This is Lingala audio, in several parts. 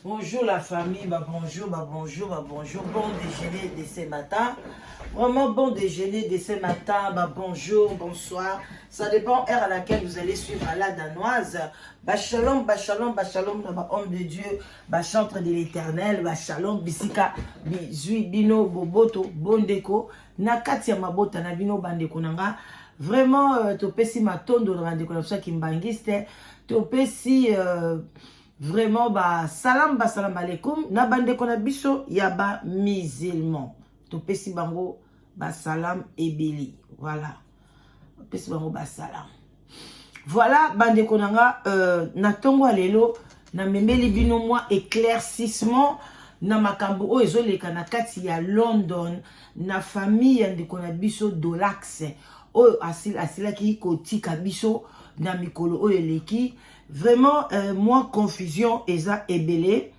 Bonjour la famille, bah bonjour, bah bonjour, bah bonjour. Bon déjeuner de ce matin. Vraiment bon déjeuner de ce matin. Bah bonjour, bonsoir. Ça dépend heure à laquelle vous allez suivre à la danoise. Bah shalom, bah shalom, bah shalom, bah homme de Dieu, bah chantre de l'éternel, bah shalom, bisika, bizui, bino, boboto, bondeko. Na kati ya mabota na bino bandeko nanga. Vraiment, topesi matondo na bandeko na biso ya kimbangiste. Topesi vraiment ba salam, ba salam alaikum na bandeko na biso ya ba musulman. Topesi bango ba salam ebele. Voilà. Topesi bango ba salam. Voilà bandeko na nga, na ntongo ya lelo namemeli bino mwa éclaircissement na makambo oyo ezoleka na kati ya London na famille ya ndeko na biso Dolax oyo asilaki kotika biso na mikolo oyo eleki. Vraiment, mwa confusion eza ebele,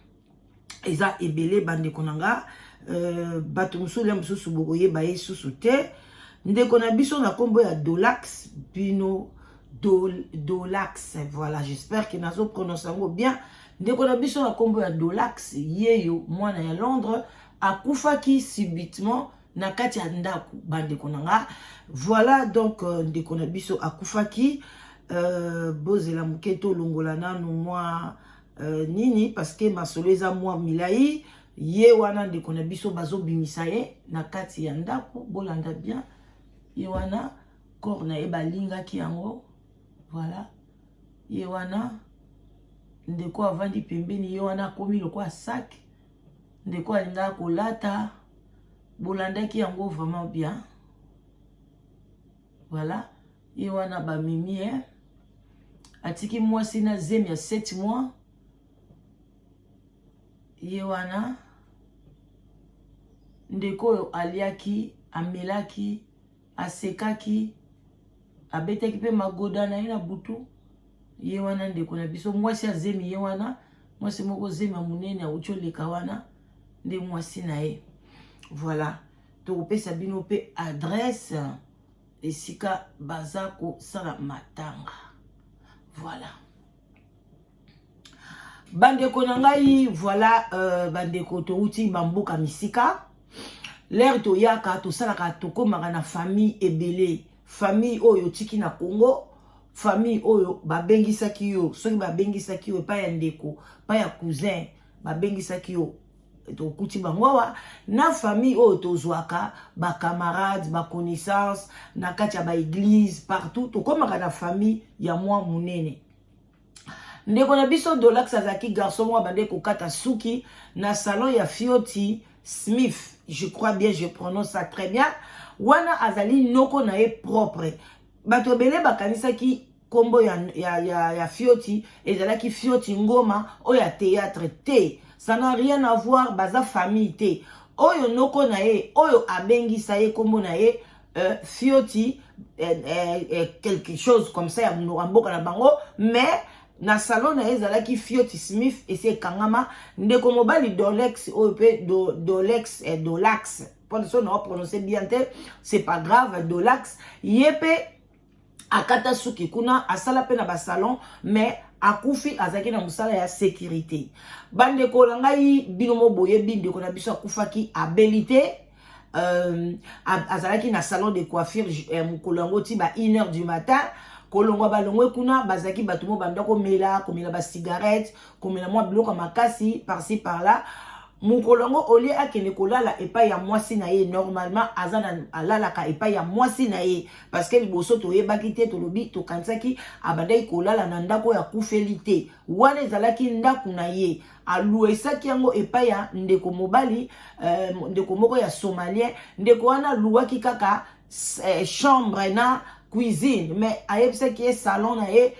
eza ebele, bandeko na nga. Bato mosusu ya mosusu bokoyeba ye susu te. Ndeko na biso na nkombo ya Dolax, bino Dolax, voilà, j'espère que nazoprononce yango bien. Ndeko na biso na nkombo ya Dolax, yeyo mwana ya Londres, akufaki subitement na kati ya ndako, bandeko na nga. Voilà, donc ndeko na biso akufaki. Bozela moke, tolongola nanu mwa nini, parce que masolo eza mwa milai. Ye wana ndeko na biso, bazobimisa ye na kati ya ndako. Bolanda bien, ye wana corps na ye balingaki yango. Voilà, ye wana ndeko avandi pembeni, ye wana akomi lokola sac. Ndeko alingaka kolata, bolandaki yango vraiment bien. Voilà, ye wana bamemi ye, atiki mwasi na zemi ya 7 mois. Ye wana ndeko oyo aliaki, amelaki, asekaki, abetaki mpe magoda na ye na butu. Ye wana ndeko na biso, mwasi azemi. Ye wana mwasi moko zemi ya monene awuti oleka wana nde mwasi na ye. Voilà, tokopesa bino mpe adresse esika baza kosala matanga. Voilà, bandeko na ngai, voilà, bandeko, touti bamboka misika. L'heure toyaka, tosalaka, tokomaka na famille ebele. Famille oyo otiki na Congo, famille oyo babengisaki yo, soki babengisaki yo epai ya ndeko, epai ya cousin, babengisaki yo, tokuti bango awa. Na famille oyo tozwaka bacamarade, baconnaissance na kati ya baéglise, partout, tokomaka na famille ya mwa monene. Ndeko na biso Dolax azalaki garçon moko abande kokata suki na salon ya Fioti Smith. Je crois bien, je prononce ça très bien. Wana azali noko na ye propre. Bato ebele bakanisaki nkombo ya Fioti ezalaki Fioti Ngoma oyo ya théâtre te. Ça n'a rien à voir, baza famille te. Oyo noko na ye oyo abengisa ye, nkombo na ye Fioti quelque chose comme ça ya monoko ya mboka na bango, mais na salon na ye ezalaki Fioti Smith, esi ekangama. Ndeko mobali Dolex oyo mpe Dolex, Dolax, mpona so na prononce bien te, c'est pas grave. Dolax ye mpe akata suki kuna, asala mpe na basalon, mais akufi azalaki na mosala ya sécurité. Bandeko na ngai, bino mo boyebi ndeko na biso akufaki abeli te. Azalaki na salon de coiffure mokolo yango ti ba 1 heure du matin. Kolongwa, balongwe kuna, bazalaki bato mo banda komela, komela bacigarette, komela mwa biloko ya makasi par-ci par-là. Mokolo yango, au lieu akende kolala epai ya mwasi na ye, normalement aza na, alalaka epai ya mwasi na ye, parce que liboso toyebaki te, tolobi tokanisaki abandaki kolala na ndako oyo akufeli te. Wana ezalaki ndako na ye, aluesaki yango epai ya ndeko mobali, ndeko moko ya somalien. Ndeko wana aluwaki kaka chambre na cuisine, mais ayebisaki ye salon na ye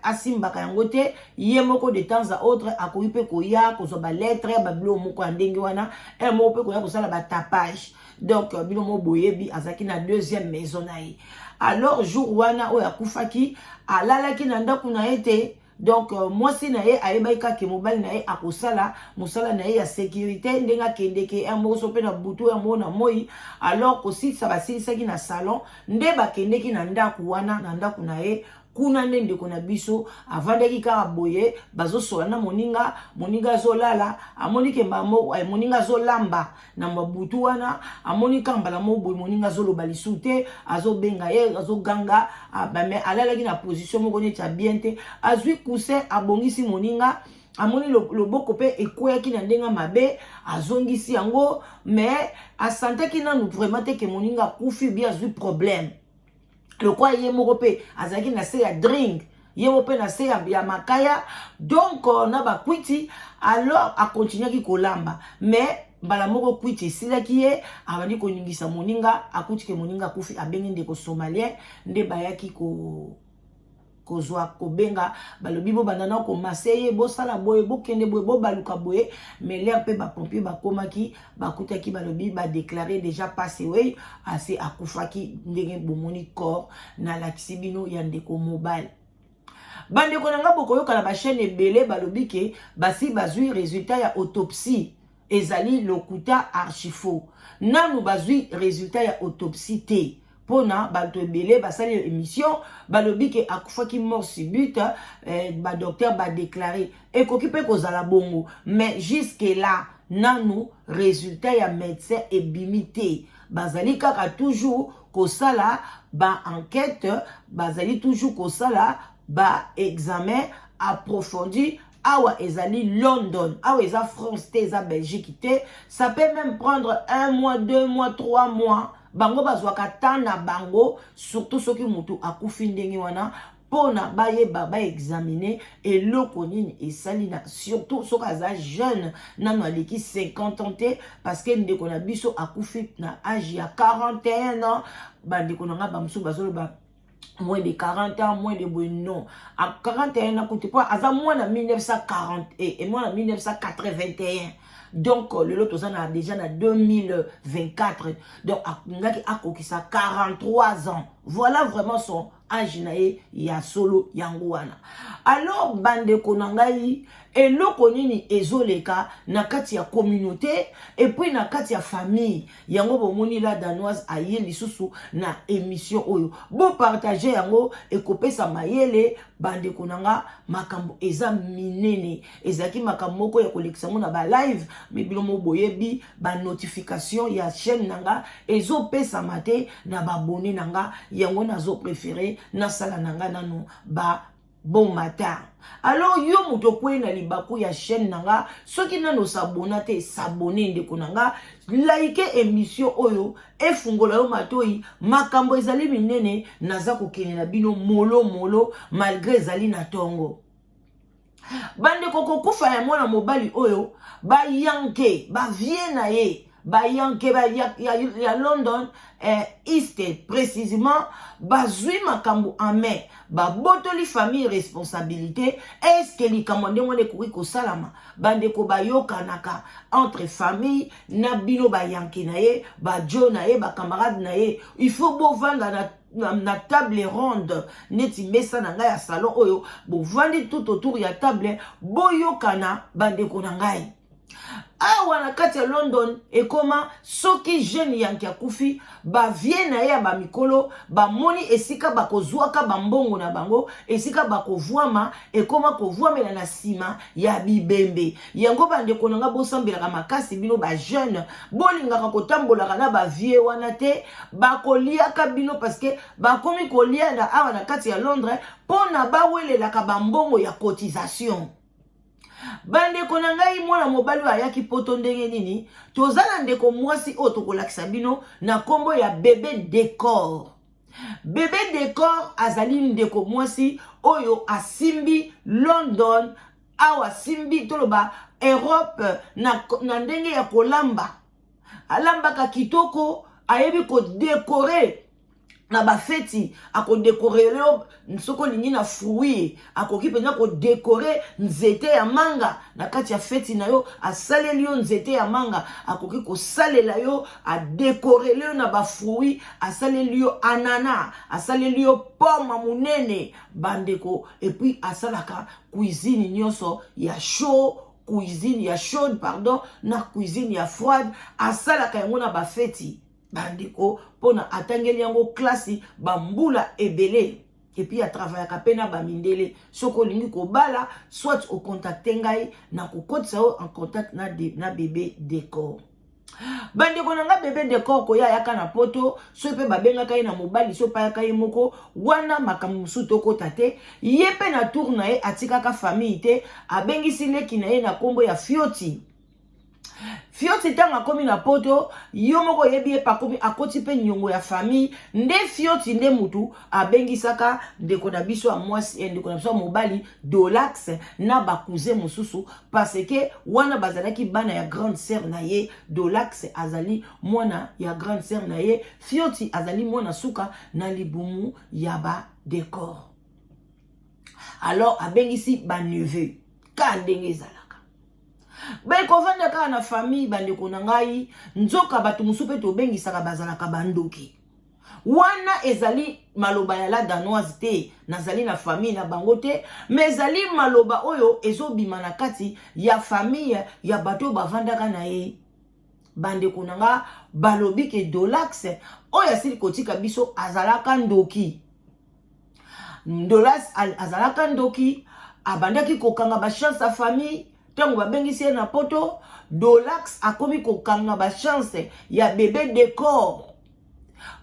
asimbaka yango te. Ye moko, de temps à autre, akoki mpe koya kozwa balettre, babiloko moko ya ndenge wana, e moko mpe koya kosala batapage. Donc bino mo boyebi azalaki na deuxième maison na ye. Alors jour wana oyo akufaki, alalaki na ndako na ye te. Donc mwasi na ye ayebaki kaka mobali na ye akosala mosala na ye ya sécurité, ndenge akendeke ya moko so mpe na butu, ya moko na moi. Alors kosilisa, basilisaki na salon nde bakendeki na ndako wana, na ndako na ye. Kuna nde ndeko na biso avandaki kaka boye, bazosola na moninga, moninga azolala, amoni ke moninga azolamba na mabutu wana, amoni kaka mbala moko boye moninga azoloba lisusu te, azobenga ye, azoganga, mais alalaki na position moko neti ya bien te. Azwi coussin, abongisi moninga, amoni loboko mpe ekweyaki na ndenge mabe, azongisi yango, mais asantaki nanu vraiment te ke moninga akufi bi azwi problème. Lokwa ye moko mpe azalaki na se ya drink, ye moko mpe na se ya makaya, donc na bakwiti. Alors akontinuaki kolamba, mais mbala moko kwiti esilaki ye, abandi koningisa moninga, akuti ke moninga akufi. Abengi ndeko somalien nde bayaki ko kozwa kobenga, balobi bobanda na komase ye, bosala boye, bokende boye, bobaluka boye. Mais l'heure mpe bapompier bakomaki, bakutaki, balobi badéclarer déjà passe away, ase akufaki. Ndenge bomoni corps nalakisi bino ya ndeko mobali. Bandeko na nga, bokoyoka na bachaîne ebele balobi ke basi bazwi résultat ya autopsie. Ezali lokuta, archi faux. Nanu bazwi résultat ya autopsie te, mpona bato ebele basali émission, balobi ke akufaki mort subite, badocteur badéclarer. Ekoki mpe kozala bongo, mais jusque là nanu résultat ya médecin ebimi te. Bazali kaka toujours kosala baenquête, bazali toujours kosala baexamen approfondi. Awa ezali London, awa eza France te, eza Belgique te. Ça peut même prendre un mois, 2 mois, 3 mois. Bango bazwaka temps na bango, surtout soki motu akufi ndenge wana, mpona bayeba baexaminer eloko nini esali na, surtout soki aza jeune, nano aleki 50 ans te, parce que ndeko na biso akufi na age ya 41 ans. Bandeko na nga, bamosusu bazoloba moins de 40 ans, moins de boye. Non, à 41 ans kuti, mpo aza mwana 1940 et mwana 1981. Donc lelo toza na déjà na 2024, donc akungaki akokisa 43 ans. Voilà vraiment son age na ye ya solo yango wana. Alors bandeko na ngai, eloko nini ezoleka na kati ya communauté et puis na kati ya famille? Yango bomoni La Danoise aye lisusu na émission oyo. Bopartager yango, ekopesa mayele. Bandeko na nga, makambo eza minene. Ezalaki makambo moko ya kolekisa yango na balive, mais bino mo boyebi, banotification ya chaîne na nga ezopesama te na babone na nga. Yango nazopréférer nasala na nga nano ba bon matin. Alors yo moto okwei na libaku ya chaîne na nga, soki nano os'abonner te, s'abonner ndeko na nga, like émission oyo, efungola yo matoi. Makambo ezali minene, naza kokende na bino molo molo malgré ezali na ntongo. Bandeko, kokufa ya mwana mobali oyo, bayanke bavieux na ye, bayanke ba, ya London East précisément, bazwi makambo en main, babotoli famille responsabilité. Est-ce likambo ndenge wana ekoki kosalama? Bandeko, bayokanaka entre famille na bino, bayanke na ye, bajo na ye, bacamarade na ye. Il faut bovanda na table ronde neti mesa na ngai ya salon oyo, bovandi tout autour ya table, boyokana. Bandeko na ngai, awa na kati ya London ekoma soki jeune yanke akufi, bavieux na ye ya bamikolo bamoni esika bakozwaka bambongo na bango, esika bakovwama, ekoma kovwamela na nsima ya bibembe. Yango bandeko na nga, bosambelaka makasi. Bino bajeune, bolingaka kotambolaka na bavieux wana te, bakoliaka bino, parce que bakomi kolia na awa na kati ya Londres mpo na bawelelaka bambongo ya cotisation. Bandeko na ngai, mwana mobali oyo ayaki Poto ndenge nini? Toza na ndeko mwasi oyo tokolakisa bino na nkombo ya Bebe Décor. Bebe Décor azali ndeko mwasi oyo asimbi London awa, asimbi toloba Europe na ndenge ya kolamba. Alambaka kitoko, ayebi kodécorer na bafeti, akodécorer yo soki olingi na fruit, akoki mpenza kodécorer nzete ya manga na kati ya feti na yo, asaleli yo nzete ya manga. Akoki kosalela yo, adécorer yo na bafruit, asaleli yo anana, asaleli yo pomme monene, bandeko. Et puis asalaka cuisine nyonso ya chaud, cuisine ya chaude, pardon, na cuisine ya froide, asalaka yango na bafeti, bandeko, mpona atangeli yango klasi bambula ebele. Et puis atravaillaka mpe na bamindele. Soki olingi kobala, soit ocontacte ngai, na kokotisa yo en contact na Bebe Décor. Bandeko na nga, Bebe Décor koya ayaka na Poto, soki mpe babengaka ye na mobali, soki mpe ayaka ye moko, wana makambo mosusu tokota te. Ye mpe na tour na ye, atikaka famille te, abengisi leki na ye na nkombo ya Fioti. Fioti, ntango akomi na Poto, yo moko oyebi ye, pakomi akoti mpe niongo ya famille. Nde Fioti nde mutu abengisaka ndeko na biso ya mwasi, ndeko na biso ya mobali Dolax na bacousin mosusu, parce que wana bazalaki bana ya grande sœur na ye. Dolax azali mwana ya grande sœur na ye, Fioti azali mwana suka na libumu ya badécor. Alors abengisi baneveu ka ndenge ezalaka, bekovanda kaka na famille. Bandeko na ngai, nzoka bato mosusu mpe tobengisaka bazalaka bandoki. Wana ezali maloba ya La Danoise te, nazali na famille na bango te, mais ezali maloba oyo ezobima na kati ya famille ya bato oyo bavandaka na ye. Bandeko na nga, balobi ke Dolax oyo asili kotika biso azalaka ndoki. Dolax azalaka ndoki, abandaki kokanga bachance ya famille. Ntango babengisi ye na Poto, Dolax akomi kokanga bachance ya Bebe Décor.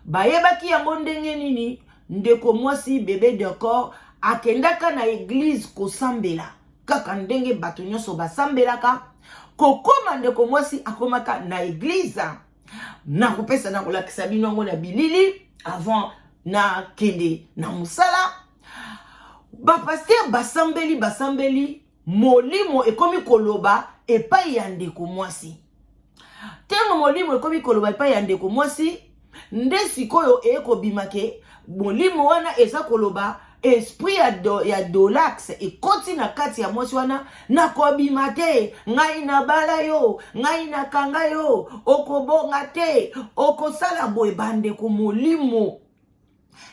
Bayebaki yango ndenge nini? Ndeko mwasi Bebe Décor akendaka na église kosambela kaka ndenge bato nyonso basambelaka. Kokoma ndeko mwasi akomaka na église, nakopesa, na kolakisa bino yango na bilili avant nakende na mosala. Bapasteur basambeli, basambeli, molimo ekomi koloba epai ya ndeko mwasi. Ntango molimo ekomi koloba epai ya ndeko mwasi, nde sikoyo eye kobima ke molimo wana eza koloba, esprit ya Dolax ekoti na kati ya mwasi wana: "Nakobima te, ngai nabala yo, ngai nakanga yo, okobonga te, okosala boye." Bandeko, molimo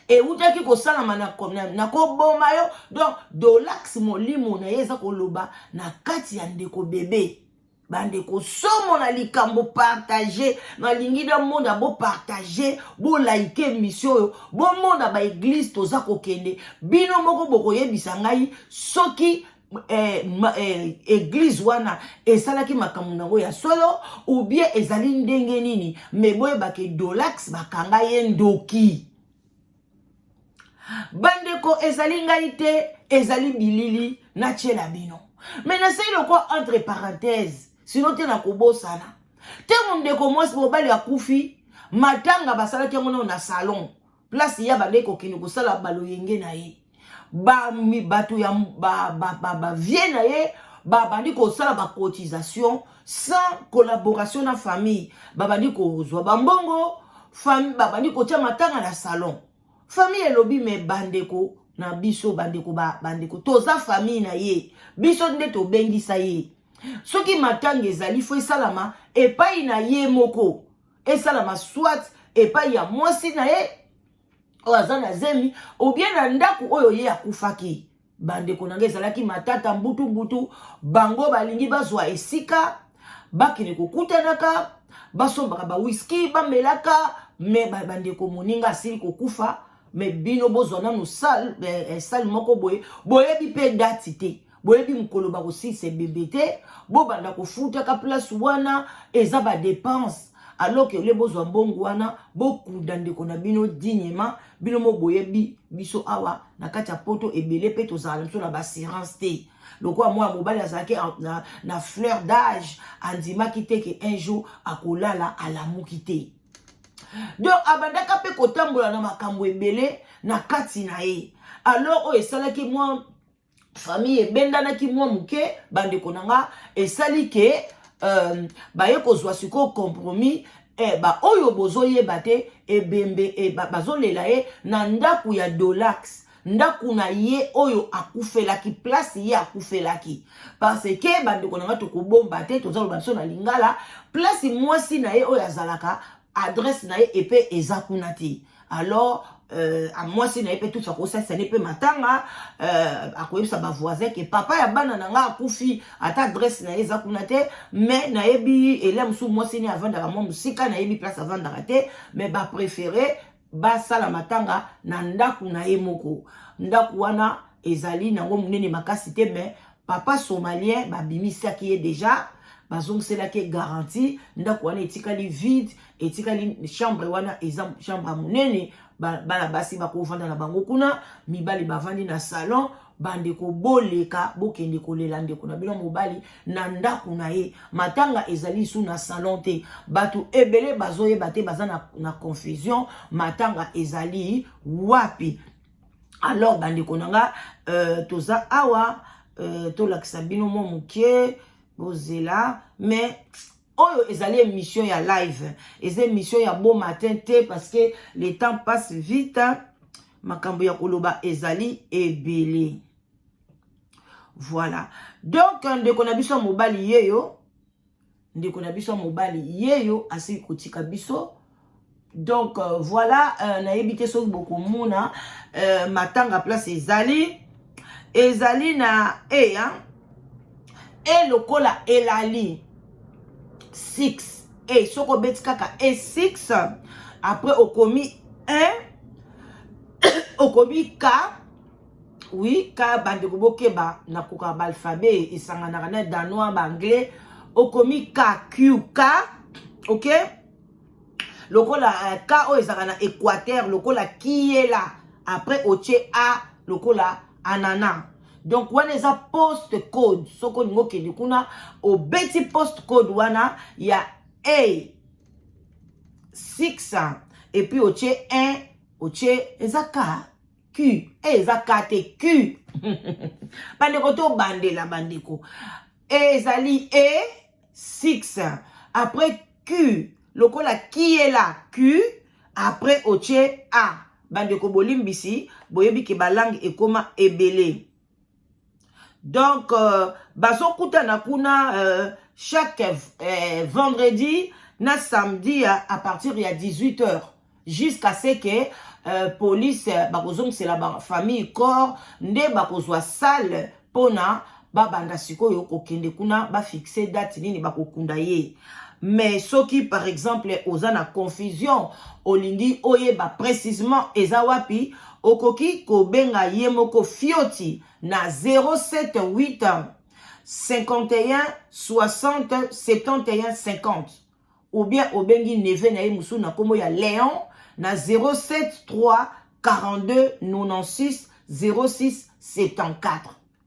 ewutaki kosalama na koboma yo. Donc Dolax, molimo na ye eza koloba na kati ya ndeko Bebe. Bandeko, somo na likambo. Partage, nalingi namona bopartage, bolike émission oyo, bomona baéglise toza kokende. Bino moko bokoyebisa ngai soki église wana esalaki makambo nango ya solo ou bien ezali ndenge nini. Mais boyebake, Dolax bakanga ye ndoki. Bandeko, ezali ngai te, ezali bilili natiela bino. Mais nasali lokwa entre parenthèse, sinon te nakobosana. Ntango ndeko mwasi, mobali akufi, matanga basalaki yango nano na salon, place ya bandeki kokende kosala baloyenge na ye. Bato ya bavie na ye babandi kosala bacotisation sans collaboration na famille. Babandi kozwa bambongo, babandi kotia matanga na salon. Famille elobi: "Mais bandeko na biso, bandeko, bandeko, toza famille na ye, biso nde tobengisa ye. Soki matanga ezali, faut esalama epai na ye moko, esalama soit epai ya mwasi na ye oyo aza na zemi, ou bien na ndako oyo ye akufaki." Bandeko na ngai, ezalaki matata mbutu-mbutu. Bango balingi bazwa esika bakende kokutanaka, basombaka bawhisky, bamelaka. Mais bandeko, moninga asili kokufa, mais bino bozwa nanu salle, salle moko boye, boyebi mpe date te, boyebi mokolo bakosilisa ebembe te, bobanda kofutaka place wana, eza badépense, alors que ole bozwa mbongo wana, bokunda ndeko na bino dignement. Bino mo boyebi biso awa na kati ya Poto, ebele mpe tozala na biso na baassurance te. Lokola mwana mobali azalaki na fleur d'âge, andimaki te ke un jour akolala alamuki te. Donc abandaka mpe kotambola na makambo ebele na kati na ye. Alors oyo esalaki mwa famille ebendanaki mwa moke. Bandeko na nga, esali ke baye kozwa sikoyo compromis. Baoyo bozoyeba te, ebembe bazolela ye na ndako ya Dolax, ndako na ye oyo akufelaki, place ye akufelaki. Parce que bandeko na nga, tokobomba te, toza loba biso na lingala, place mwasi na ye oyo azalaka, adresse na ye epe eza kuna te. Alors mwasi na ye mpe tutu akosalisa ne mpe matanga, akoyebisa bavoisin ke papa ya bana na nga akufi, ata adresse na ye eza kuna te. Mais nayebi elia mosusu, mwasi ne avandaka mwa mosika, nayebi place avandaka te, mais bapréféré Basala matanga na ndako na ye moko. Ndako wana ezali nango monene makasi te, mais papa somalien babimisaki ye déjà, bazongiselaki ye garantie. Ndako wana etikali vide, etikali chambre wana, eza chambre ya monene. Bana basi bakovanda na bango kuna, mibali bavandi na salon. Bandeko, boleka, bokende kolela ndeko na bino mobali na ndako na ye. Matanga ezali su na salon te. Bato ebele bazoyeba te, baza na confusion, matanga ezali wapi? Alors bandeko na nga, toza awa, tolakisa bino mwa moke, bozela. Mais oyo ezali émission ya live, eza émission ya bon matin te, parce que le temps passe vite, makambo ya koloba ezali ebele. Voilà, donc ndeko na biso ya mobali yeyo, ndeko na biso ya mobali yeyo asili kotika biso. Donc voilà, nayebi te soki bokomona matanga place ezali. Ezali na e, hein? E lokola elali 6 e. Soki obeti kaka e 6, après okomi 1, okomi k, oui, k. Bandeko, bokeba nakoka baalphabet esanganaka na danois, baanglais. Okomi k, q, k, ok, lokola k oyo ezalaka na Équateur, lokola kiyela. Après otie a lokola anana. Donc wana eza post code. Soki olingi okende kuna, obeti post code wana ya a 6 et puis otie 1, otie eza k, q e, eza k te, q. Bandeko, tobandela. Bandeko, ezali e 6, après q lokola kiyela, q, après otie a. Bandeko, bolimbisi, boyebi ke balangue ekóma ebele. Donc bazokutana kuna chaque vendredi na samedi à partir ya 18 heures, jusqu'à ce que police bakozongisela bafamille corps, nde bakozwa salle mpona babanda sikoyo kokende kuna bafixe date nini bakokunda ye. Mais soki par exemple oza na confusion, olingi oyeba précisément eza wapi, okoki kobenga ye moko Fioti na 078 51 60 71 50, ou bien obengi neveu na ye mosusu na nkombo ya Léon na 073 42 96 06 74.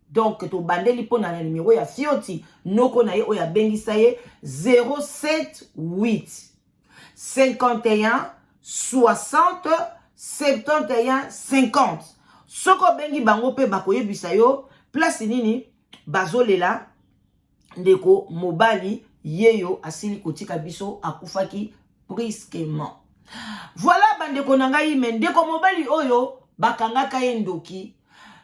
Donc tobandeli mpona na nimero ya Fioti, noko na ye oyo abengisa ye, 078 51 60 71 50. Soki obengi bango mpe, bakoyebisa yo place nini bazolela ndeko mobali yeyo asili kotika biso, akufaki brusquement. Voilà, bandeko na ngai. Mais ndeko mobali oyo bakangaka ye ndoki,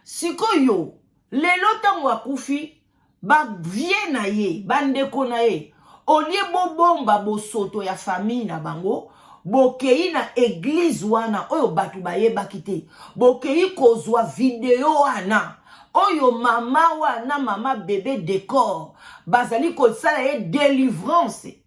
sikoyo lelo ntango akufi, bavie na ye, bandeko na ye, olie bobomba bosoto ya famille na bango, bokei na église wana oyo bato bayebaki te, bokei kozwa video wana oyo mama wana, mama Bebe Décor, bazali kosala ye délivrance.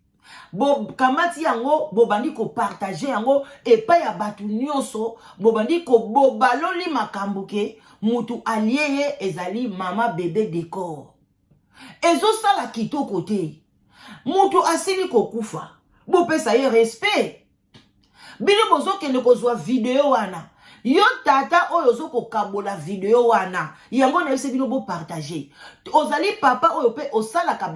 Bokamati yango, bobandi kopartage yango epai ya bato nyonso, bobandi kobobaloli makambo ke mutu alie ye ezali mama Bebe Décor. Ezosala kitoko te. Mutu asili kokufa, bopesa ye respect. Bino bozokende kozwa video wana. Yo tata oyo ozokokabola video wana, yango nayebisi bino bopartage. Ozali papa oyo mpe osalaka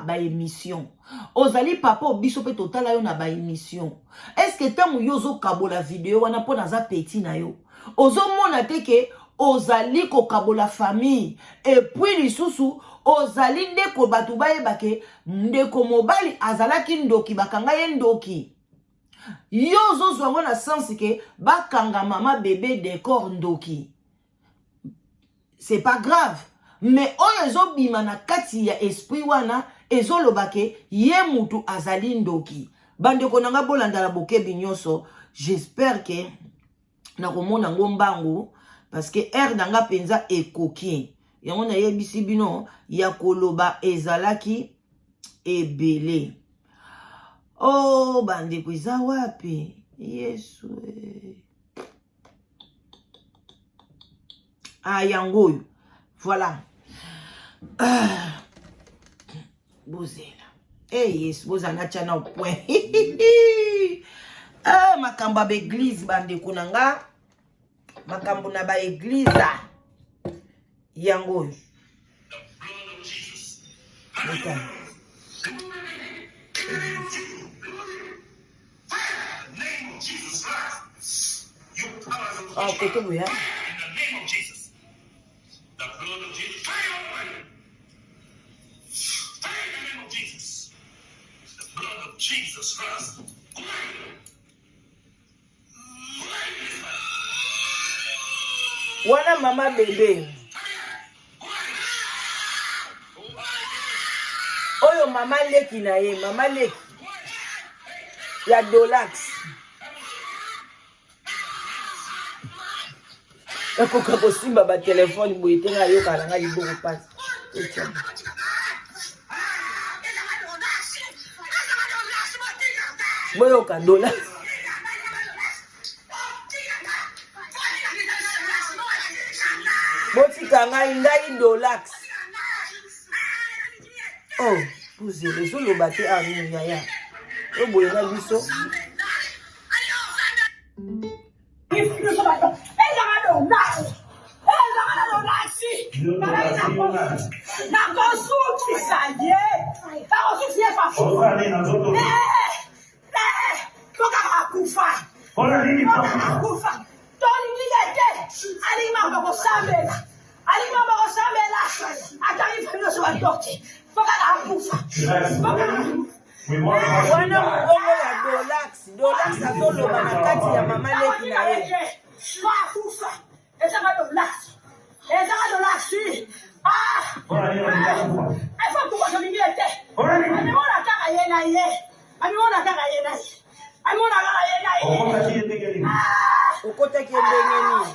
baémission, ba ozali papa oyo biso mpe totala yo na baémission. Est-ce ntango yo ozokabola video wana, mpo naza petit na yo, ozomona te ke ozali kokabola famille? Et puis lisusu ozali ndeko, bato bayeba ke ndeko mobali azalaki ndoki, bakanga ye ndoki. Yo ozozwa yango na sens ke bakanga mama Bebe Décor ndoki, c'est pas grave. Mais oyo ezobima na kati ya esprit wana ezoloba ke ye mutu azali ndoki. Bandeko na nga, bolanda na bokebi nyonso. J'espère ke nakomona yango mbangu, parce que heure na nga mpenza ekoki. Yango nayebisi bino, ya koloba ezalaki ebele. Oh bandeko, eza wapi? Yesu eh. Ah, yango oyo. Voilà. Ah. Bozela. Eh hey, Yesu, bozala natya na point. Ah, makambo ya baeglize bandeko na nga. Makambo na baeglize. Yango oyo. Botala. Ah, kote boya. Wana mama bebe. Oyo mama leki na ye, mama leki ya Dolax. Nakoka kosimba ba telefone boye te, nga ayokaka na nga liboko pasi. Boyoka Dolax. Botika ngai ngai Dolax. Oh, bozela ezoloba te ah nini yaya. Oboye na biso. Nakosukisa ye nakosukisa ye faso tokaka akufa akufa tolingi ye te alingi makambo kosambela alingi makambo kosambela atangi fami nyonso bandoki tokaka akufa Wana mongongo ya Dolax, Dolax azoloba na kati ya mama leki na ye. Akufa ezaka Dolax, ezaka Dolax. Ah! Efa kufa tolingi ye te. Amimona kaka ye na ye. Amimona kaka ye na ye. Amimona kaka ye na ye. Okotaki ye ndenge nini?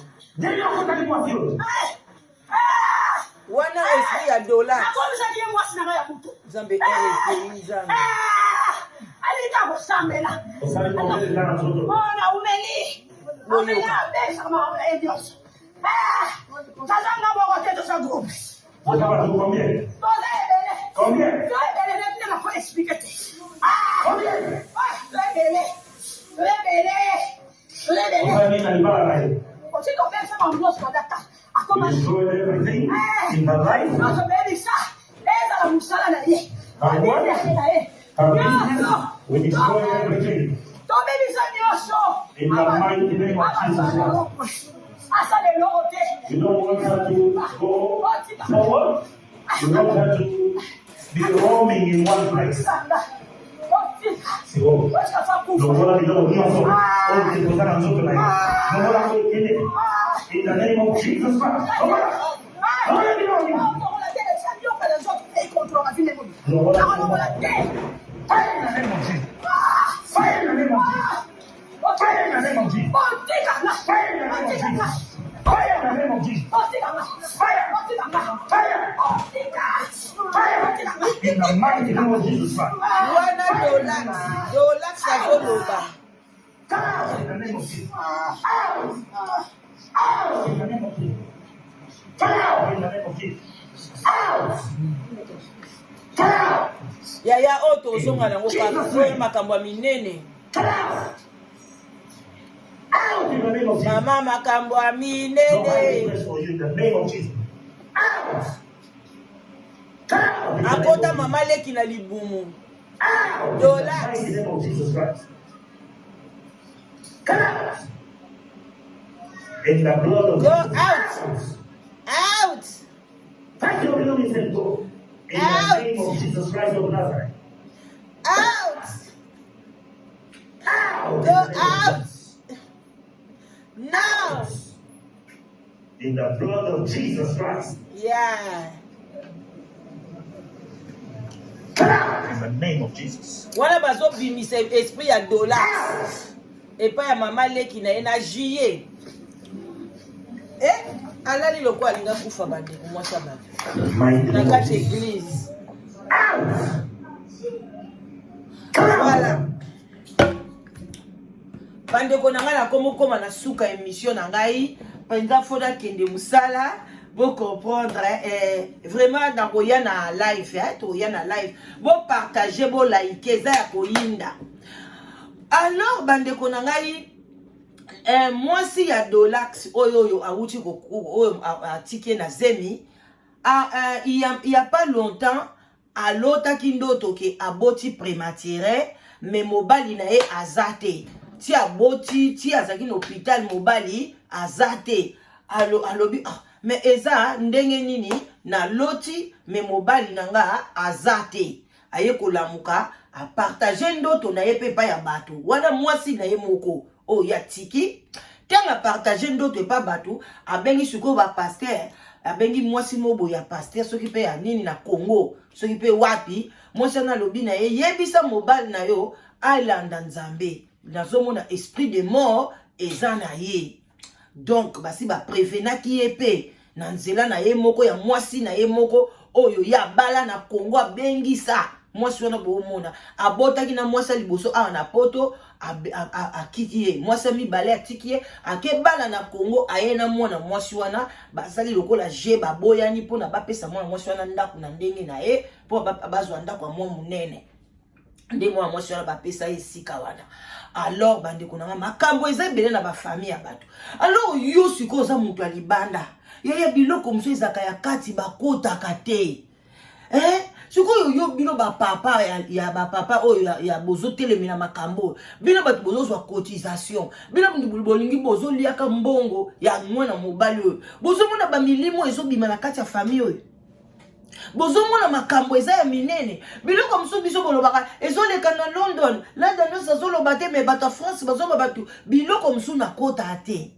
Wana esprit ya dollar. Nakomisaki ye mwasi na ngai ya butu. Nzambe eh, Nzambe. Alingi kaka kosambela. Naumeli. Naumeli abebisaka makambo na ye nyonso. Tazanga moko te toza groupe. Toza ebele. Toza ebele nde nako explique te. Toza ebele. Toza ebele. Toza ebele. Otika obebisa makambo nyonso badata. Akoma azobebisa ezala mosala na ye na ye nyonso tobebisa nyonso asala eloko te. Longola biloko nyonso oyo ekoza na nzoto na ye. Longola oyo ekende. In the name of Jesus Christ. Longola. Longola biloko nyonso. Longola. Fire in the name of Jesus. Fire in the name of Jesus. Fire in the name of Jesus. Fire in the name of Jesus. Fire in the name of Jesus. Fire. Fire. Fire. In the mighty name of Jesus Christ. Wana Dolax, Dolax azoloba. Come out in the name of Jesus. Out. Out in the name of Jesus. Come out in the name of Jesus. Out. Come out. Yaya oyo tozonga nango kaka oyo makambo ya minene. Come out. Out in the name of Jesus. Mama makambo ya No minene. hiding place for you in the name of Jesus. Out. Come out in the name Akota of Jesus. mama leki na libumu. Out in the Dolax. mighty name of Jesus Christ. Come out. In the blood of Go Jesus. out. Out. Take your belongings and go. In the Out. name of Jesus Christ of Nazareth. Out. Out. Go In the name of out. Jesus. Now. In the blood of Jesus Christ. Yeah. Come out in the name of Jesus. Wana bazobimisa esprit ya Dolax. Epai ya mama leki na ye na juillet. Eh, alali lokola alinga kufa bandeko mwasi ya bato. Mighty Na name of kati Jesus. église. Out. Come out. Voilà. Bandeko na ngai nakomi okoma na suka émission na ngai. mpenza fo nakende mosala bocomprendre eh, vraiment nakoya na live eh, tokoya na live bopartage bolike eza ya koyinda. Alors bandeko na ngai, mwasi ya Dolax oyo awuti oyo atiki ye na zemi, il y a pas longtemps alotaki ndoto ke aboti prématuré, mais mobali na ye aza te. Ti aboti, ti azalaki na hôpital, mobali aza te. Alobi: "Ah, mais eza ndenge nini? Naloti, mais mobali na nga aza te." Aye kolamuka, apartage ndoto na ye mpe epai ya bato wana. Mwasi na ye moko oyo atiki, ntango apartage ndoto epa bato, abengi sikoyo bapasteur, abengi mwasi mo boye ya pasteur, soki mpe ya nini na Congo, soki mpe wapi. Mwasi wana alobi na ye: "Yebisa mobali na yo alanda Nzambe, nazomona esprit de mort eza na ye." Donc basi baprevenaki ye mpe na nzela na ye moko, ya mwasi na ye moko oyo ye abala na Congo. Abengisa mwasi wana, boomona abotaki na mwasi ya liboso awa na Poto, akiki ye mwasi ya mibale, atiki ye, akebala na Congo, aye na mwana mwasi wana. Basali lokola je baboyani mpona bapesa mwana mwasi wana ndako na ndenge na ye, mpo bazwa ndako ya mwa monene nde mwana mwasi wana bapesa ye esika wana. Alors bandeko na nga, makambo eza ebele na bafamille ya bato. Alors yo sikoyo oza moto ya libanda, yaya, biloko mosusu ezalaka ya kati, bakotaka te, eh? Sikoyo yo, bino bapapa ya bapapa oyo ya bozotelemela makambo oyo, bino bato bozozwa cotisation, bino bolingi bozoliaka mbongo ya mwana mobali oyo, bozomona bamilimo ezobima na kati ya famille oyo, bozomona makambo eza ya minene. Biloko mosusu biso bolobaka ezoleka na London, London nyonso azoloba te, mais bato ya France bazoloba. Bato biloko mosusu nakota te,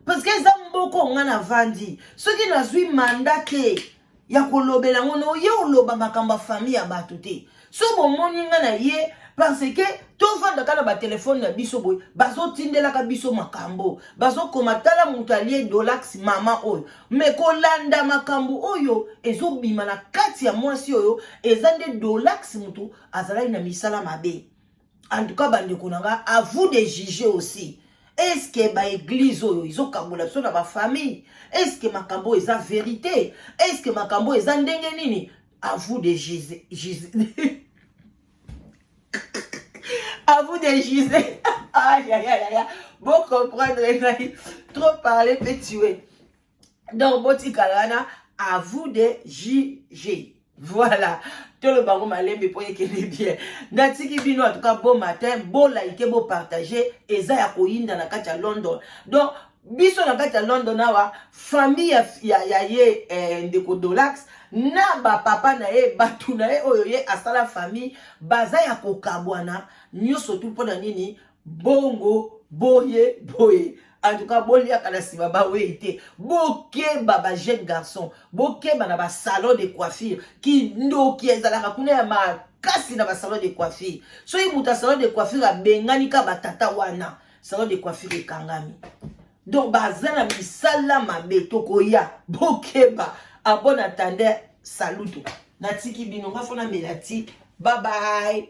parce que eza mboka nga navandi. Soki nazwi mandat te ya kolobela yango, na oye oloba makambo ya famille ya bato te. So bomoni nga na ye, parce que tovandaka na batelefone na biso boye, bazotindelaka biso makambo, bazokoma: "Tala moto alie Dolax, mama oyo." Mais kolanda makambo oyo ezobima na kati ya mwasi oyo, eza nde Dolax moto azalaki na misala mabe. En tout cas bandeko na nga, à vous de juger aussi. Est-ce que baéglise oyo ezokambola biso na bafamille, est-ce que makambo oyo eza vérité? Est-ce que makambo oyo eza ndenge nini? À vous de juger, à vous de juger. Aïe aïe aïe aïe, bon, comprendre ngai, trop parler peut tuer. Donc botikala wana, à vous de juger. Voilà, toloba bango malembe mpo ekende bien. Natiki bino. En tout cas, bon matin, bolike, bopartage. Eza ya koyinda na kati ya London. Donc biso na kati ya London awa, famille ya ye ndeko Dolax na bapapa na ye, bato na ye oyo ye asala famille, baza ya kokabwana nyonso tu. Mpona nini? Bongo boye boye. En tout cas boliaka na nsima bawei te. Bokeba bajeune garçon, bokeba na basalon de coiffure. Kindoki ezalaka kuna ya makasi na basalon de coiffure. Soki moto ya salon de coiffure abengani ka batata wana, salon de coiffure ekangami. Donc baza na misala mabe, tokoya, bokeba. À bon entendeur, saluto. Natiki bino, nga fo namela ti. Bye bye.